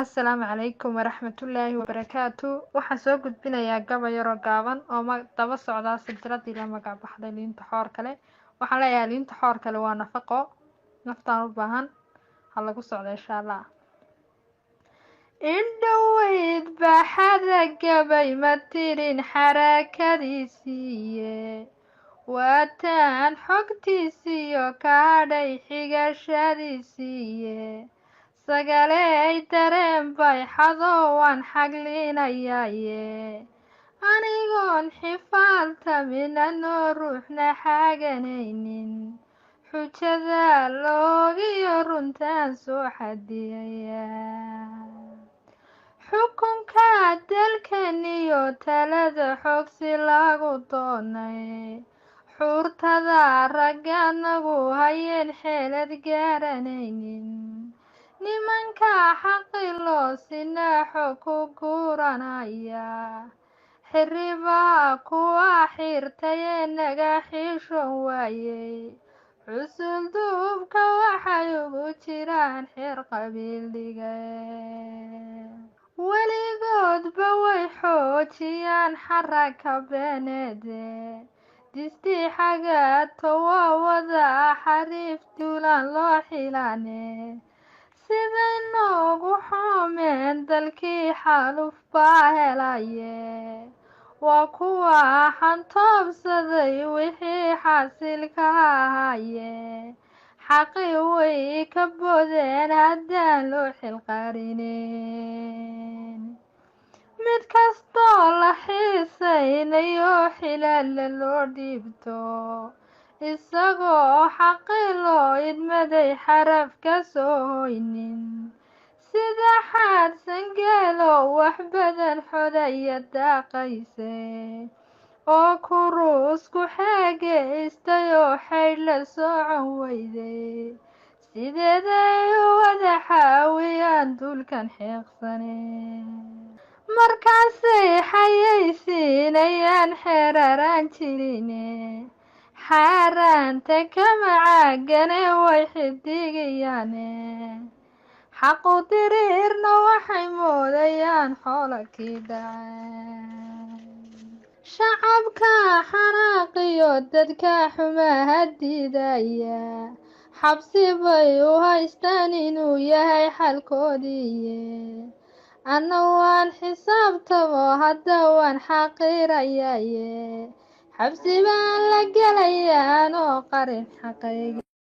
Asalaamu calaykum waraxmatullaahi wabarakaatu. Waxaan soo gudbinayaa gabay yaroo gaaban oo daba socdaa silsiladii la magac baxday liinta xoor kale. Waxaan leeyahay liinta xoor kale waa nafaqo, naftaan u baahan, ha lagu socdo insha Allah. Indhoweyd baxada gabay ma tirin xarakadiisiiye, waataan xogtiisiyo ka hadhay xigashadiisiiye. Sagaley dareen bay xado waan xaglinayaaye, anigoon xifaaltamin anoo ruuxna xaganaynin, xujada loogiyo runtaan soo xadiyaya. Xukunka dalkaniyo talada xogsi lagu doonay, xuurtada ragganagu hayeen xeelad garanaynin, nimanka xaqi loo sinaaxo ku guranaya, xirribaa kuwa xiirtayee naga xishoon waayey, xusul duubka waxay ugu jiraan xeer qabiil dhigay. Weligoodba way xoojiyaan xaraka beeneede, disti xagaato waa wada xariif duulaan loo xilaane, siday noogu xoomeen dalkii xaaluf baa helaye, waa kuwa xantoobsaday wixii xaasilka ahaaye, xaqii way ka boodeen haddaan loo xilqarinin. Mid kastoo la xiisaynayo xilaala loo dhiibto, isagoo xaqii loo idmaday xaraf ka soo hoynin, sida xaadsan geelo wax badan xodaya daaqayse, oo kuruusku xeegaystay oo xaydh la socon weyday, sideeday u wada xaawiyaan duulkan xeeqsane. Markaasay xayaysiinayaan xeeraraan jirine, xaaraanta kama caagane way xidigayaane, xaqu diriirna waxay moodayaan xoola kii dhacay. Shacabka xanaaqiyo dadka xumaha diidaya, xabsi bay u haystaan inuu yahay xalkoodiiye, anna waan xisaabtamo hadda waan xaqiirayaye, xabsi baan la gelayaa anoo qarin xaqayga.